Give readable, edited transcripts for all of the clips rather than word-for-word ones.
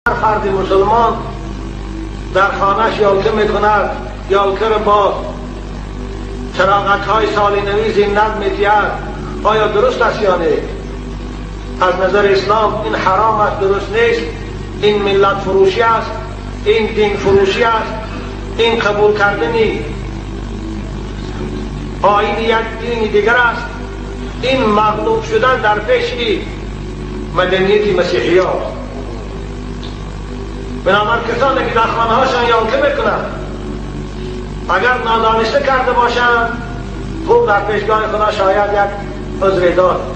فرد مسلمان در خانهش یالکه میکند، یالکه رو با چراغک های سال نوی زینت میدهد، آیا درست است یا نه؟ از نظر اسلام این حرام است، درست نیست. این ملت فروشی است، این دین فروشی است، این قبول کردنی آیین یک دین دیگر است، این مغلوب شدن در پیش مدنیت مسیحی ها. بنابر کسانی که در خانه هاشان یالکه میکنند، اگر نادانسته کرده باشند، خوب در پیشگاه خدا شاید یک عذر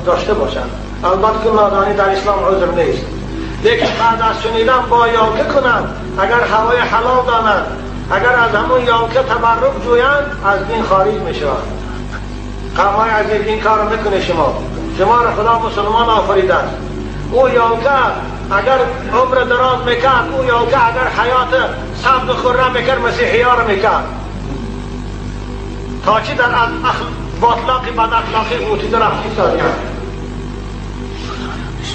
داشته باشند. البته که نادانی در اسلام عذر نیست، لیکن بعد از شنیدن با یالکه کنند، اگر هوای حلال دانند، اگر از همون یالکه تبرک جویند، از دین خارج میشوند. قومای عزیز، این کار میکنه شما، شما را خدا مسلمان آفریده است. او یالکه اگر عمر دراز میکرد، او یالکه اگر حیات سبز خرم میکرد، مسیحی ها را میکرد. تا چی در باطلاق بد اخلاقی قوطیده رفتی سادیان.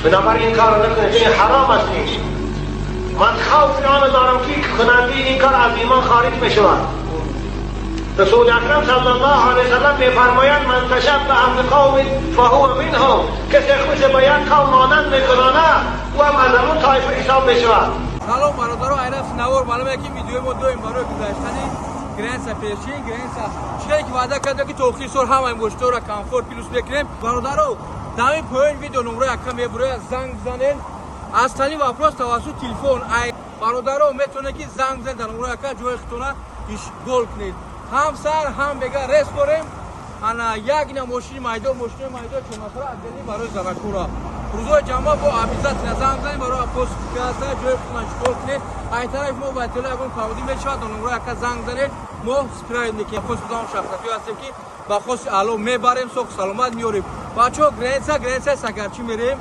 بنابراین این کار را نکنید، این حرام است. من خوف آن دارم که کننده این کار از ایمان خارج میشود. رسول اکرم صلی الله علیه وسلم میفرمایند من تشبه بقوم فهو منهم، کسی خوش به یک قوم مانند میکنانه او هم از همون طایفه حساب میشود. سلام برادران، айраф навор маълуме ки видеои мо доим барои гузаштани граница пешин граница чизе ки ваъда кардем ки то охири сол ҳамаи мошинҳоро комфорт плюс мекунем. Бародаро, дар ин поёни видео номрои ака мебурояд, занг бизанед. Остальные вопрос тавассути телефон. Ай бародаро, метавонед ки занг бизанед дар номрои ака, ҷои худтона ишғол кунед. Ҳам сар ҳам бега рес дорем. Ана як ина мошини майдон, мошинои майдон чорнафара отдельный барои занакура. Рӯзои ҷамъа бо обязательно занг бизанед барои апостика, ҷои худтона ишғол кунед. Ай тарафи мо ба иттилоъ ягон камбудӣ мешавад, дар номрои ака занг бизанед, мо справить мекунем. Хоси худамон шахсиятҳое ҳастем ки ба хоси аъло мебарем, соҳу саломат меорем. Бачаҳо, граница, границаи Сагарчӣ мерем,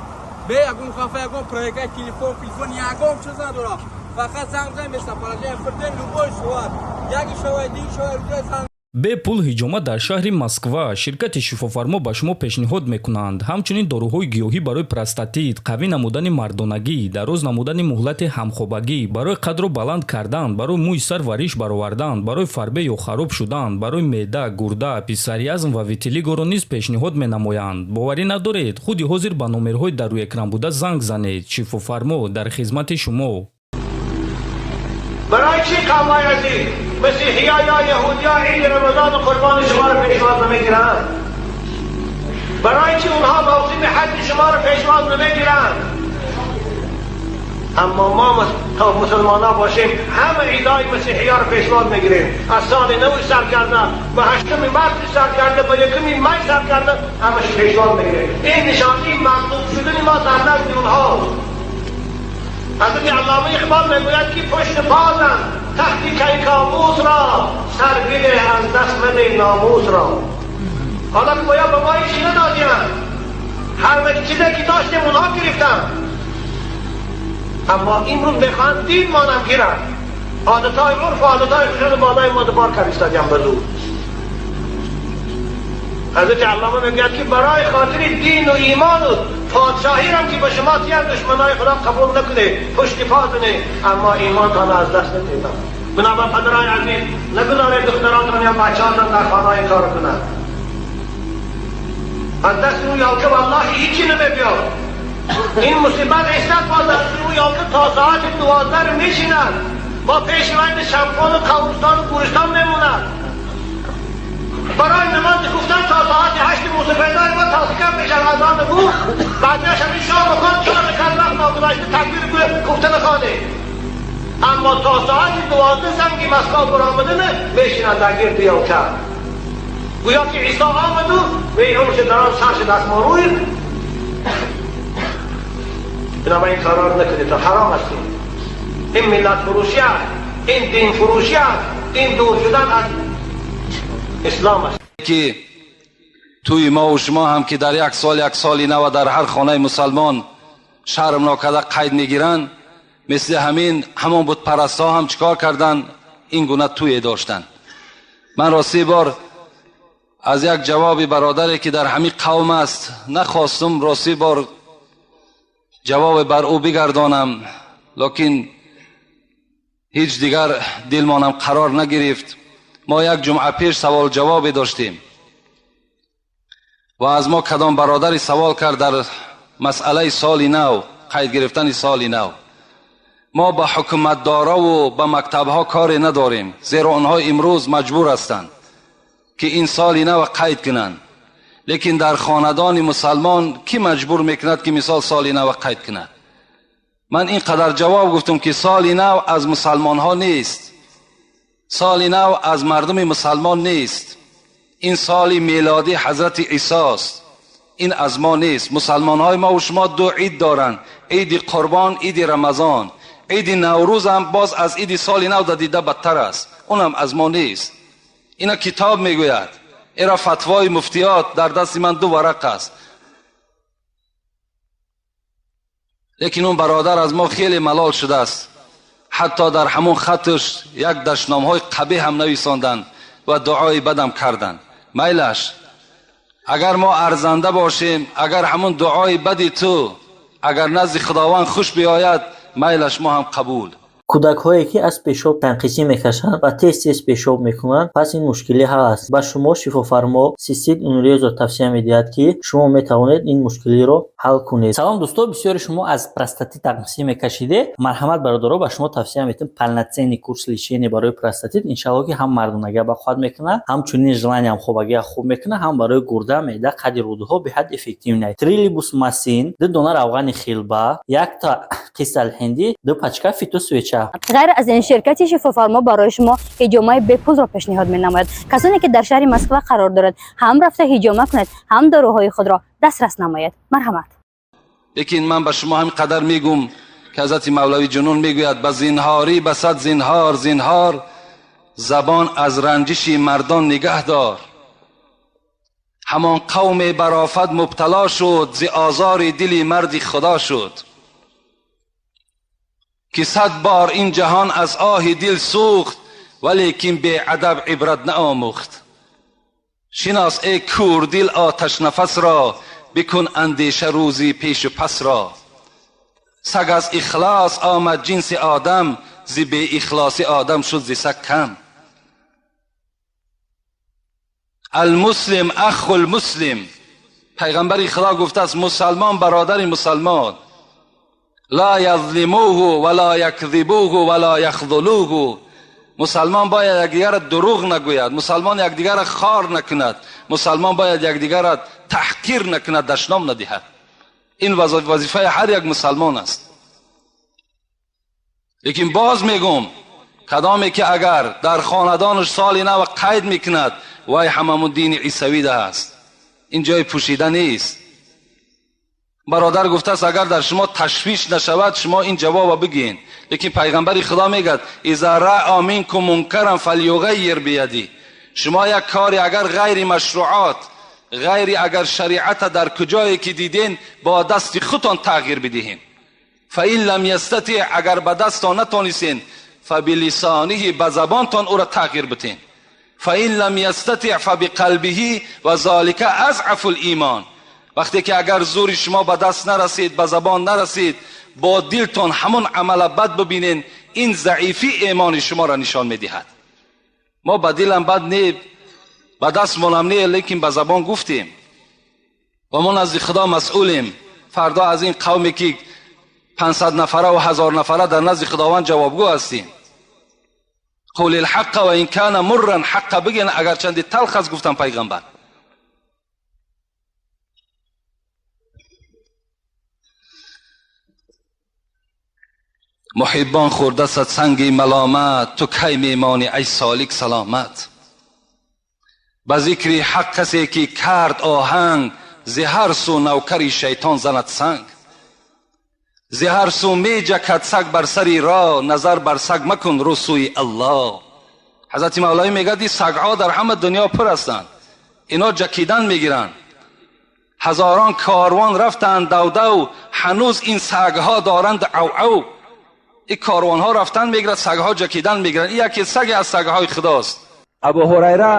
бе ягон хафа, ягон проверкаи телефон, телефон ягон чиз надорам. Фақат занг бизанед, местоположение фирдем, любой соат, яки шавай, дин шавай, рӯзои занг. Бепул ҳиҷома дар шаҳри Москва. Ширкати «Шифофармо» ба шумо пешниҳод мекунанд ҳамчунин доруҳои гиёҳӣ барои простатит, қавӣ намудани мардонагӣ, дароз намудани муҳлати ҳамхобагӣ, барои қадро баланд кардан, барои мӯи сар ва риш баровардан, барои фарбе ё хароб шудан, барои меъда, гурда, псориаз ва витилигоро низ пешниҳод менамоянд. Боварӣ надоред? Худи ҳозир ба номерҳои дар рӯи экран буда занг занед. «Шифофармо» дар хизмати шумо. برای چی قومای عزیز، مسیحی ها یا یهودی ها عید رمضان و قربان شما رو پیشواز نمیگیرند؟ برای چی اونها موسم حج شما رو پیشواز نمیگیرند؟ اما ما تا مسلمان ها باشیم، همه عیدای مسیحی ها رو پیشواز میگیریم. از سال نو سر کرده، به هشتم مارس سر کرده، به یکم می سر کرده، همش پیشواز میگیریم. این نشانی مغلوب شدن ما در نزد اونها. حضرت علامه اقبال میگوید که پشت پازم تخت کیکاووس را، سر بده از دست مده ناموس را. حالا که باید به ما هیچی ندادیم، هر چیزی که داشتیم اونها گرفتن، اما امروز میخوان دین مانم گیرن. عادتهای عرف و عادتهای خیلی بالای ما بار کردیم به زور. حضرت علامه میگوید که برای خاطر دین و ایمان و پادشاهی هم که به شما تیم دشمنای خدا قبول نکنه، پشت پا کنه، اما ایمان تان از دست ندید. بنابر پدرای عزیز، نگذارید دخترانتان یا بچه‌هاتان در خانه این کار کنند. از دست او یالکه والله هیچی نمیبیاد. این مصیبت استد با دست او یالکه تا ساعت 12 میشینند، با پیش شمپان و قبرستان و گورستان میمونند. برای نماز گفتن تا ساعت 8 موسفیدای ما تا کم میشن اذان بود، بعدش همین شام خود چهار رکعت وقت ناگذاشته تکبیر گفتن خانه، اما تا ساعت 12 زنگی مسکا برآمده نه میشینند در گرد یالکه، گویا که عیسی آمد و به عمرش دران سرش دست ما روی. بنابراین این کارا رو نکنید، تا حرام هستیم. این ملت فروشی است، این دین فروشی است، این دور شدن از اسلام است. Ки тӯи мо шумо ҳам ки дар як сол, як соли нава дар ҳар хонаи мусалмон шарм нокарда қайд мегиранд, мисли ҳамин ҳамон бутпарастҳо ҳам чикор карданд? Ин гуна тӯе доштанд. Ман ростӣ бор аз як ҷавоби бародаре ки дар ҳамин қавм аст нахостум, ростӣ бор ҷавобе бар ӯ бигардонам. лекин ҳеҷ дигар дилмонам қарор нагирифт. Мо як ҷумъа пеш савол ҷавобе доштем ва аз мо кадом бародари савол кард дар масъалаи соли нав, қайд гирифтани соли нав. Мо ба ҳукуматдорову ба мактабҳо коре надорем, зеро онҳо имрӯз маҷбур ҳастанд ки ин соли нав қайд кунанд. Лекин дар хонадони мусалмон кӣ маҷбур мекунад ки мисол соли нав қайд кунад? Ман ин қадар ҷавоб гуфтам ки соли нав аз мусалмонҳо нест, соли нав аз мардуми мусалмон нест. Ин соли мелодӣ ҳазрати Исост, ин аз мо нест. Мусалмонҳои мо ва шумо ду ид доранд: иди Қурбон, иди Рамазон. Иди Наврӯз ҳам боз аз иди соли нав дида бадтар аст, унам аз мо нест. Ина китоб мегӯяд, ира фатвои муфтиёт дар дасти ман ду варақ аст. Лекин он бародар аз мо хеле малол шудааст, ҳатто дар ҳамон хатш як дашномҳои қабеҳ ҳам нависонданд ва дуои бадам карданд. Майлаш, агар мо арзанда бошем, агар ҳамон дуои бади ту агар назди Худованд хуш биёяд, майлаш мо ҳам қабул. Кӯдакҳое ки аз пешоб танқисӣ мекашанд ва тез-тез пешоб мекунанд, пас ин мушкилӣ ҳал аст. Ба шумо шифофармо Цистит Унрезо тавсия медиҳад, ки шумо метавонед ин мушкилиро ҳал кунед. Салом дӯсто, бисёри шумо аз простатит танқисӣ мекашиде. Марҳамат бародаро, ба шумо тавсия медиҳем полноценный курс лечения барои простатит. Иншалло ки ҳам мардонагия бақувват мекунад, ҳамчунин желаниям хобагия хуб мекунад, ҳам барои гурда, меъда, қади рӯдаҳо беҳад эффективный. Трилибус масин, 2 дона равғани хилба, 1 та қисалҳиндӣ, 2 пачка фитосвеча. Ғайр аз ин, ширкати шифофармо барои шумо ҳиҷомаи бепулро пешниҳод менамояд. Касоне ки дар шаҳри Москва қарор дорад, ҳам рафта ҳиҷома кунед, ҳам доруҳои худро дастрас намоед. Марҳамат. Лекин ман ба шумо ҳамин қадар мегӯм ки ҳазрати Мавлавӣ Ҷунун мегӯяд: ба зинҳорӣ ба сад зинҳор зинҳор, забон аз ранҷиши мардон нигаҳ дор. Ҳамон қавме бар офат мубтало шуд, зи озори дили марди Худо шуд, ки 100 бор ин ҷаҳон аз оҳи дил сӯхт, валекин беадаб ибрат наомӯхт. Шинос эй кӯрдил оташнафас ро, бикун андеша рӯзи пешу пас ро. Саг аз ихлос омад ҷинси одам, зи беихлосӣ одам шуд зи саг кам. Алмуслим аху лмуслим, пайғамбари Худо гуфтааст мусалмон бародари мусалмон. Ла язлимуҳу ва ла якзибуҳу ва ла яхзулуҳу. Мусалмон бояд якдигарро дурӯғ нагӯяд, мусалмон якдигарро хор накунад, мусалмон бояд якдигарро таҳқир накунад, дашном надиҳад. Ин вазифаи ҳар як мусалмон аст. Лекин боз мегӯм, кадоме ки агар дар хонадонаш соли нав қайд мекунад, вай ҳамамун дини исавида аст. Ин ҷои пӯшида нест. Бародар гуфтааст агар дар шумо ташвиш нашавад, шумо ин ҷавобро бигӯед. Лекин пайғамбари Худо мегӯяд: иза раъа минкум мункаран фалюғаййир бияди. Шумо як кори агар ғайри машруъот, ғайри агар шариата дар куҷое ки диден, бо дасти худтон тағйир бидиҳед. Фаин лам ястатиъ, агар ба дастон натонистен, фабилисониҳи, ба забонтон ӯро тағйир битен. Фаин лам ястатиъ фабиқалбиҳи ва золика азъафу лимон. Вақте ки агар зури шумо ба даст нарасид, ба забон нарасид, бо дилтон ҳамон амала бад бибинен, ин заифи имони шуморо нишон медиҳад. Мо ба дилам бад не, ба дастмонам не, лекин ба забон гуфтем ва мо назди Худо масъулем. Фардо аз ин қавме ки 500 нафара ва 1000 нафара дар назди Худованд ҷавобгӯ ҳастем. Қул алҳаққа ва ин кана мурран, ҳаққа бигӯен агарчанде талх аст, гуфтан пайғамбар. Муҳиббон хӯрдасад санги маломат, ту кай мемонӣ ай солик саломат. Ба зикри ҳақ касе ки кард оҳанг, зи ҳар сӯ навкари шайтон занад санг. Зи ҳар сӯ меҷакад саг бар сари роҳ, назар бар саг макун рӯ сӯи Аллоҳ. Ҳазрати Мавлавӣ мегӯяд ин сагҳо дар ҳама дунё пур ҳастанд, ино ҷакидан мегиранд. Ҳазорон корвон рафтанд давдав, ҳанӯз ин сагҳо доранд ав-ав. Ин корвонҳо рафтан мегирад, сагҳо ҷакидан мегиранд. Ин яке саге аз сагҳои Худост. Абу Ҳурайра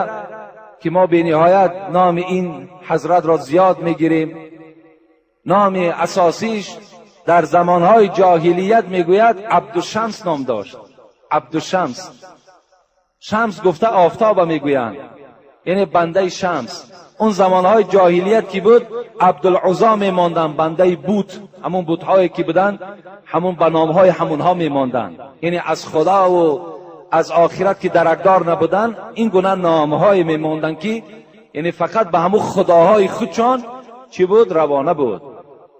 ки мо бениҳоят номи ин ҳазратро зиёд мегирем, номи асосиш در زمانهای جاهلیت میگوید عبدالشمس نام داشت. عبدالشمس، شمس گفته آفتاب میگویند، یعنی بنده شمس. اون زمانهای جاهلیت که بود عبدالعزا میماندن، بنده بوت، همون بوتهایی که بودن همون به نامهای همونها میماندن، یعنی از خدا و از آخرت که درکدار نبودن این گونه نامهای میماندن که یعنی فقط به همون خداهای خودشان چی بود؟ روانه بود.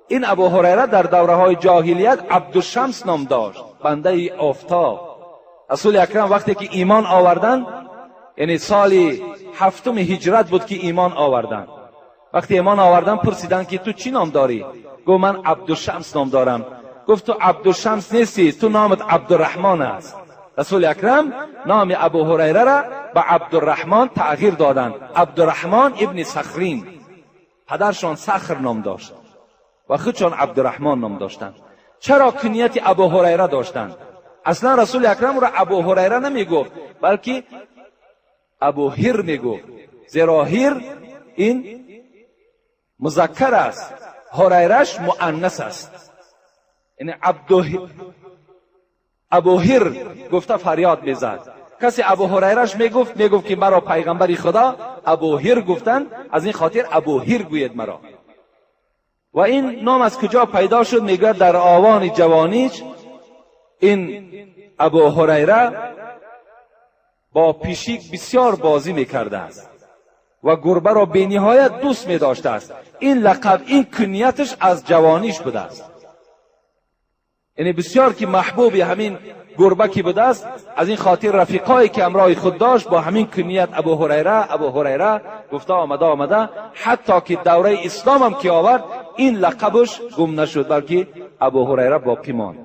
این ابو هریره در دوره های جاهلیت عبدالشمس نام داشت، بنده آفتاب. رسول اکرم وقتی که ایمان آوردن، یعنی سال هفتم هجرت بود که ایمان آوردن، وقتی ایمان آوردن پرسیدن که تو چی نام داری؟ گفت من عبدالشمس نام دارم. گفت تو عبدالشمس نیستی، تو نامت عبدالرحمن است. رسول اکرم نام ابو هریره را به عبدالرحمن تغییر دادند، عبدالرحمن ابن صخرین. پدرشان صخر نام داشت و خودشان عبدالرحمن نام داشتند. چرا کنیت ابو هریره داشتند؟ اصلا رسول اکرم را ابو هریره نمیگفت بلکه ابو هیر میگفت، زیرا هیر این مذکر است، هریرش مؤنث است. یعنی ابو هیر گفته فریاد میزد. کسی ابو هریرش میگفت، میگفت که مرا پیغمبر خدا ابو هیر گفتن، از این خاطر ابو هیر گوید مرا. و این نام از کجا پیدا شد؟ میگوید در آوان جوانیش این ابو هریره با پیشیک بسیار بازی میکرده است و گربه را به نهایت دوست میداشته است. این لقب، این کنیتش از جوانیش بوده است، یعنی بسیار که محبوب همین گربه که بوده است، از این خاطر رفیقایی که همراه خود داشت با همین کنیت ابو هریره ابو هریره گفته آمده آمده، حتی که دوره اسلام هم که آورد این لقبش گم نشد بلکه ابو هریره باقی ماند.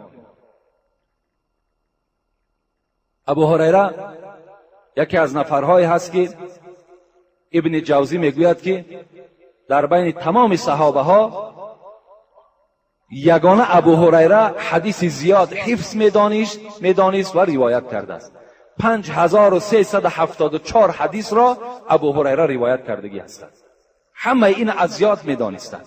ابو هریره یکی از نفرهایی هست که ابن جوزی میگوید که در بین تمام صحابه ها یگانه ابو هریره حدیث زیاد حفظ میدانست و روایت کرده است. 5374 حدیث را ابو هریره روایت کردگی هستند. همه این از یاد میدانستند.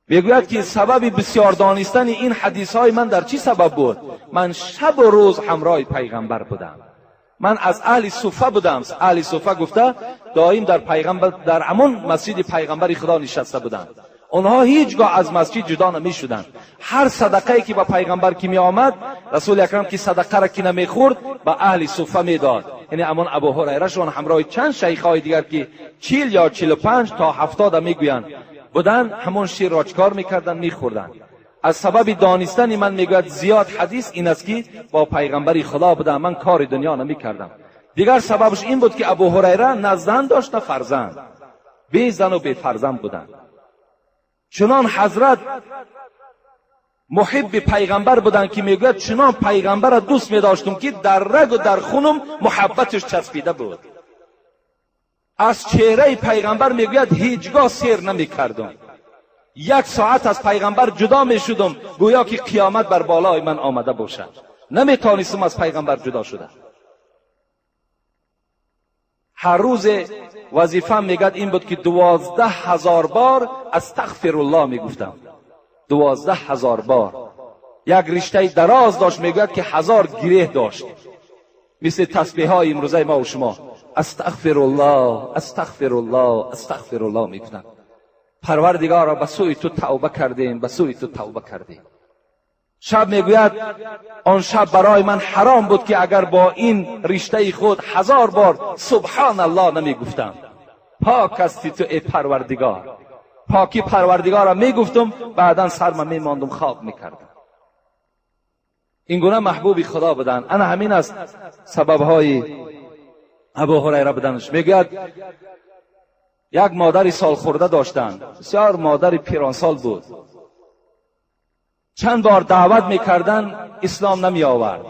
میگوید که سبب بسیار دانستن این حدیث های من در چی سبب بود؟ من شب و روز همراه پیغمبر بودم. من از اهل صفه بودم. اهل صفه گفته دائم در پیغمبر، در همون مسجد پیغمبر خدا نشسته بودند. آنها هیچگاه از مسجد جدا نمی شدند. هر صدقه که به پیغمبر که می آمد، رسول اکرم که صدقه را که نمی خورد به اهل صفه می داد. یعنی همون ابو هریره شون همراه چند شیخ های دیگر که 40 یا 45 تا 70 میگویند بودن، همون شیر را چکار میکردن؟ میخوردن. از سبب دانستن من میگوید زیاد حدیث این است که با پیغمبر خدا بودم، من کار دنیا نمیکردم. دیگر سببش این بود که ابو هریره نه زن داشت نه فرزند، بی زن و بی فرزند بودند. چنان حضرت محب پیغمبر بودند که میگوید چنان پیغمبر را دوست میداشتم که در رگ و در خونم محبتش چسبیده بود. از چهره پیغمبر میگوید هیچگاه سیر نمیکردم. یک ساعت از پیغمبر جدا میشدم گویا که قیامت بر بالای من آمده باشد. نمیتانستم از پیغمبر جدا شده. هر روز وظیفه میگد این بود که 12,000 بار استغفر الله میگفتم. 12,000 بار. یک رشته دراز داشت، میگوید که 1000 گره داشت، مثل تسبیح های امروزه ما و شما. استغفر الله استغفر الله استغفر الله میگفتم. پروردگارا به سوی تو توبه کردیم، به سوی تو توبه کردیم. شب میگوید آن شب برای من حرام بود که اگر با این رشته خود 1000 بار سبحان الله نمیگفتم. پاک هستی تو ای پروردگار. پاکی پروردگار را میگفتم، بعدا سرم میماندم خواب میکردم. این گونه محبوبی خدا بودن. انا همین است سببهای ابو هریره بودنش. میگوید یک مادری سال خورده داشتند، بسیار مادر پیرانسال بود. چند بار دعوت میکردن اسلام نمی آورد.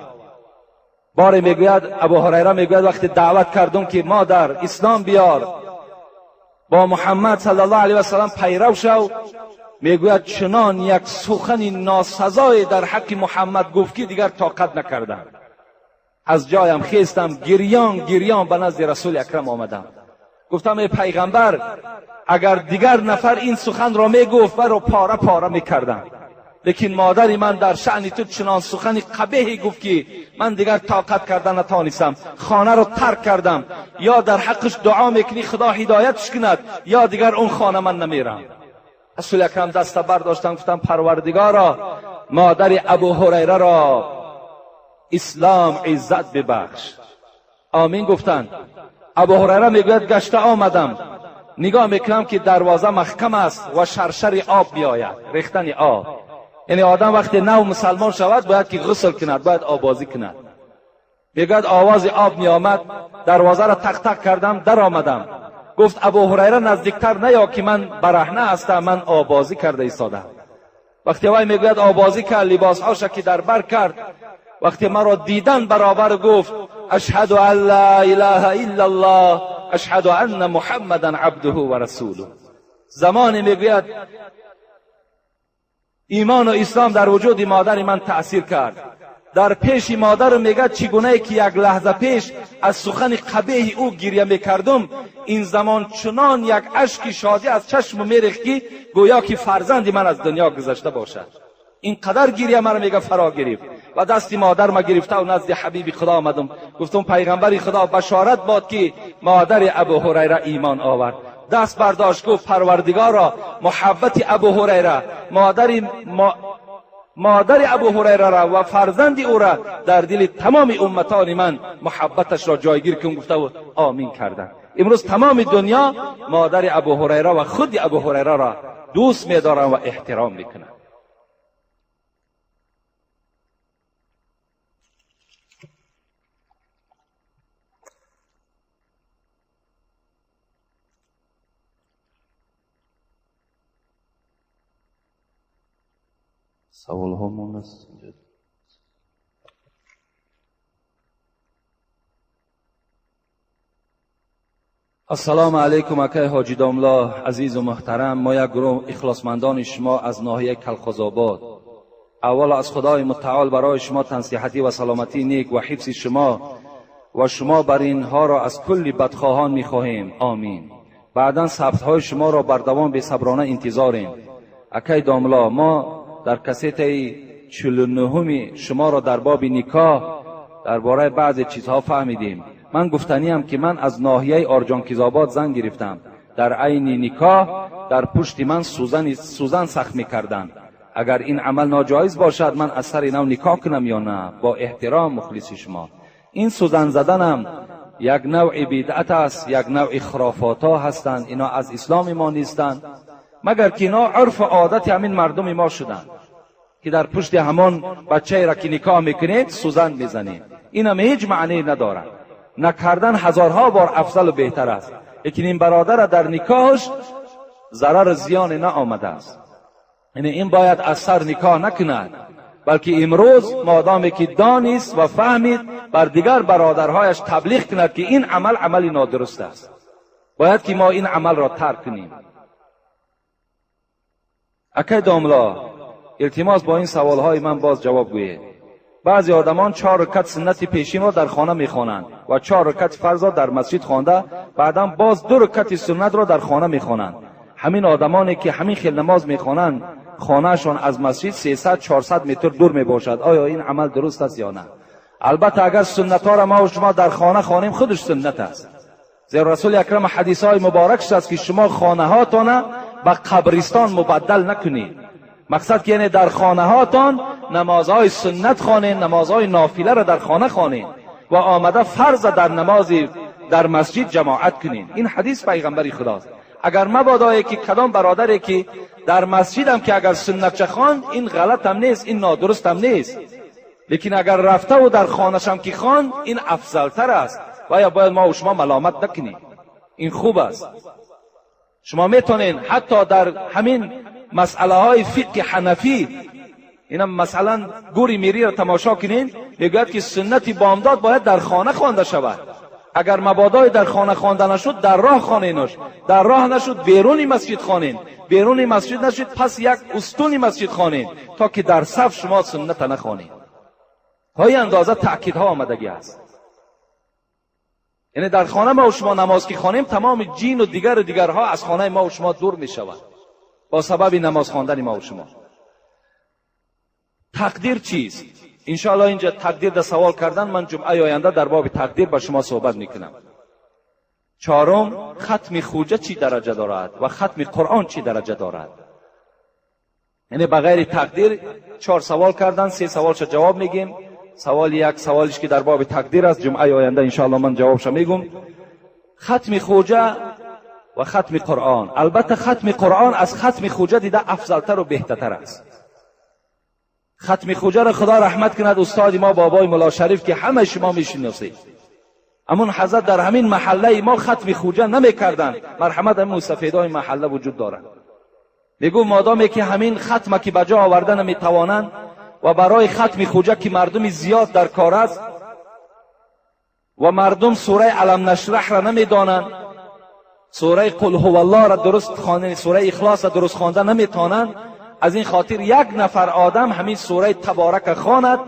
باری میگوید ابو هریره میگوید وقتی دعوت کردم که مادر اسلام بیار، با محمد صلی الله علیه و سلم پیرو شو، میگوید چنان یک سخن ناسزای در حق محمد گفت که دیگر طاقت نکردم. از جایم خیستم، گریان گریان به نزد رسول اکرم آمدم. گفتم ای پیغمبر، اگر دیگر نفر این سخن را میگفت و را پاره پاره میکردم، Лекин модари ман дар шаъни ту чунон сухани қабеҳе гуфт ки ман дигар тоқат карда натонистам, хонаро тарк кардам. Ё дар ҳаққаш дуо мекунӣ худо ҳидоятш кунад, ё дигар он хона ман намерам. Расули акрам даста бардоштам, гуфтам парвардигоро, модари Абу Ҳурайраро ислом иззат бибахш. Омин гуфтанд. Абу Ҳурайра мегӯяд гашта омадам, нигоҳ мекунам ки дарвоза маҳкам аст ва шаршари об меояд, рехтани об. Яъне одам вақте нав мусалмон шавад бояд ки ғусл кунад, бояд оббозӣ кунад. Мегӯяд овози об меомад, дарвозаро тақ-тақ кардам, даромадам. Гуфт Абу Ҳурайра наздиктар наё ки ман бараҳна ҳастам, ман оббозӣ карда истодам. Вақте вай мегӯяд оббозӣ кард, либосҳоша ки дар бар кард, вақте маро дидан баробар гуфт ашҳаду ан ла илаҳа иллаллоҳ, ашҳаду анна муҳаммадан абдуҳу ва расулуҳ. Замоне мегӯяд имону ислом дар вуҷуди модари ман таъсир кард. Дар пеши модарам мегӯяд чӣ гунае ки як лаҳза пеш аз сухани қабеҳи ӯ гиря мекардум, ин замон чунон як ашки шодӣ аз чашму мерехт ки гӯё ки фарзанди ман аз дунё гузашта бошад. Ин қадар гиря маро мега фаро гирифт ва дасти модарма гирифтаву назди ҳабиби худо омадам. Гуфтум пайғамбари худо, башорат бод ки модари Абу Ҳурайра имон овард. Даст бардошт, гуфт парвардигоро, муҳаббати Абу Ҳурайра, модари Абу Ҳурайраро ва фарзанди ӯра дар дили тамоми умматони ман муҳаббаташро ҷойгир кун, гуфтаву омин карданд. Имрӯз тамоми дунё модари Абу Ҳурайра ва худи Абу Ҳурайраро дӯст медоранд ва эҳтиром мекунанд. Саволҳо мондааст. Ассалому алайкум акай ҳоҷи домло азизу муҳтарам. Мо як гурӯҳ ихлосмандони шумо аз ноҳияи Калхозобод. Аввал аз Худои мутаол барои шумо тансиҳатӣ ва саломатии нек ва ҳифзи шумо ва шумо бар инҳоро аз кулли бадхоҳон мехоҳем. Омин. Баъдан сабтҳои шуморо бардавом бесаброна интизорем. Акай домло, мо дар кассетаи 49-уми шуморо дар боби никоҳ дар бораи баъзе чизҳо фаҳмидем. Ман гуфтаниям ки ман аз ноҳияи Орҷонкизобод зан гирифтам. Дар айни никоҳ дар пушти ман сӯзан сахт мекарданд. Агар ин амал ноҷоиз бошад, ман аз сари нав никоҳ кунам ё на? Бо эҳтиром мухлиси шумо. Ин сӯзан заданам як навъи бидъат аст, як навъи хурофотҳо ҳастанд. Ино аз исломи мо нестанд, магар ки ино урфу одати ҳамин мардуми мо шуданд ки дар пушти ҳамон бачаеро ки никоҳ мекунед сӯзан мезанед. Инам ҳеҷ маъние надорад. Накардан ҳазорҳо бор афзалу беҳтар аст. Лекин ин бародара дар никоҳаш зарару зиёне наомадааст. Яъне ин бояд аз сар никоҳ накунад, балки имрӯз модоме ки донист ва фаҳмид, бар дигар бародарҳояш таблиғ кунад ки ин амал амали нодуруст аст. Бояд ки мо ин амалро тарк кунем. Акай домло, илтимос бо ин саволҳои ман боз ҷавоб гӯед. Баъзе одамон 4 ракат суннати пешинро дар хона мехонанд ва 4 ракати фарзро дар масҷид хонда, баъдан боз 2 ракати суннатро дар хона мехонанд. Ҳамин одамоне ки ҳамин хел намоз мехонанд, хонаашон аз масҷид 300-400 метр дур мебошад. Оё ин амал дуруст аст ё на? Албатта агар суннатҳоро мо ва шумо дар хона хонем, худаш суннат аст. Зеро Расули акрам ҳадисҳои муборакш аст ки шумо хонаҳотона ба қабристон мубаддал накунед. Мақсад ки яъне дар хонаҳотон намозҳои суннат хонед, намозҳои нофиларо дар хона хонед ва омада фарза дар намози дар масҷид ҷамоат кунед. Ин ҳадис пайғамбари худост. Агар мабодое ки кадом бародаре ки дар масҷидам ки агар суннатча хонд, ин ғалатам нест, ин нодурустам нест. Лекин агар рафтаву дар хонашам ки хонд, ин афзалтар аст ва ё бояд мо шумо маломат накунем. Ин хуб аст. Шумо метонед ҳатто дар ҳамин масъалаҳои фиқҳи ҳанафӣ, инам масалан гури мириро тамошо кунед, мегӯяд ки суннати бомдод бояд дар хона хонда шавад. Агар мабодое дар хона хонда нашуд, дар роҳ хоненаш, дар роҳ нашуд, беруни масҷид хонен, беруни масҷид нашуд, пас як устуни масҷид хонен, то ки дар саф шумо сунната нахонед. То ин андоза таъкидҳо омадагӣ аст. Яъне дар хона мо шумо намоз ки хонем, тамоми ҷину дигару дигарҳо аз хонаи мо шумо дур мешаванд бо сабаби намоз хондани мо шумо. تقدیر چیست؟ انشاءالله اینجا تقدیر در سوال کردن، من جمعه آینده در باب تقدیر با شما صحبت میکنم. چهارم، ختم خوجه چی درجه دارد و ختم قرآن چی درجه دارد؟ یعنی بغیر تقدیر 4 سوال کردن، 3 سوالش جواب میگیم. سوال یک سوالش که در باب تقدیر است، جمعه آینده انشاءالله من جوابش میگم. ختم خوجه و ختم قرآن، البته ختم قرآن از ختم خوجه دیده افضلتر و بهتر است. ختم خوجه را خدا رحمت کند استاد ما بابای ملا شریف که همه شما میشناسید، امون حضرت در همین محله ما ختم خوجه نمیکردند. مرحمت همین مستفیدای محله وجود دارند. میگو مادامی که همین ختم که بجا آورده نمیتوانند و برای ختم خوجه که مردم زیاد در کار است و مردم سوره علم نشرح را نمیدانند، سوره قل هو الله را درست خوانده، سوره اخلاص را درست خوانده نمیتوانند، از این خاطر یک نفر آدم همین سوره تبارک خواند،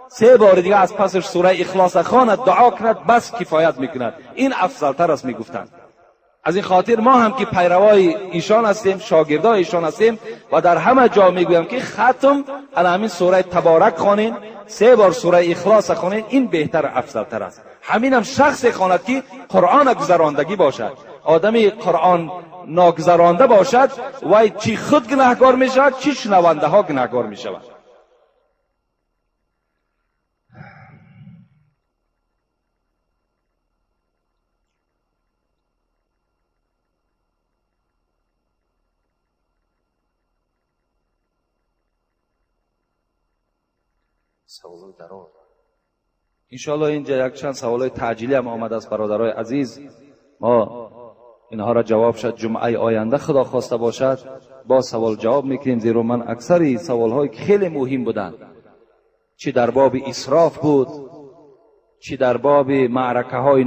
3 بار دیگه از پسش سوره اخلاص خواند، دعا کند، بس کفایت میکند. این افضلتر است میگفتند. از این خاطر ما هم که پیروای ایشان هستیم، شاگردای ایشان هستیم و در همه جا میگویم که ختم علی همین سوره تبارک خوانین، 3 بار سوره اخلاص خوانین، این بهتر افضلتر است. همین هم شخص خواند که قرآن گذراندگی باشد. آدمی قرآن ناگذرانده باشد وای چی خود گناهکار میشود، چی شنونده ها گناهکار میشود. انشاءالله اینجا یک چند سوالای تعجیلی هم آمده است برادرای عزیز، ما اینها را جواب شد جمعه آینده خدا خواسته باشد با سوال جواب میکنیم. زیرا من اکثری سوالهای خیلی مهم بودند، چی در باب اسراف بود، چی در باب معرکه های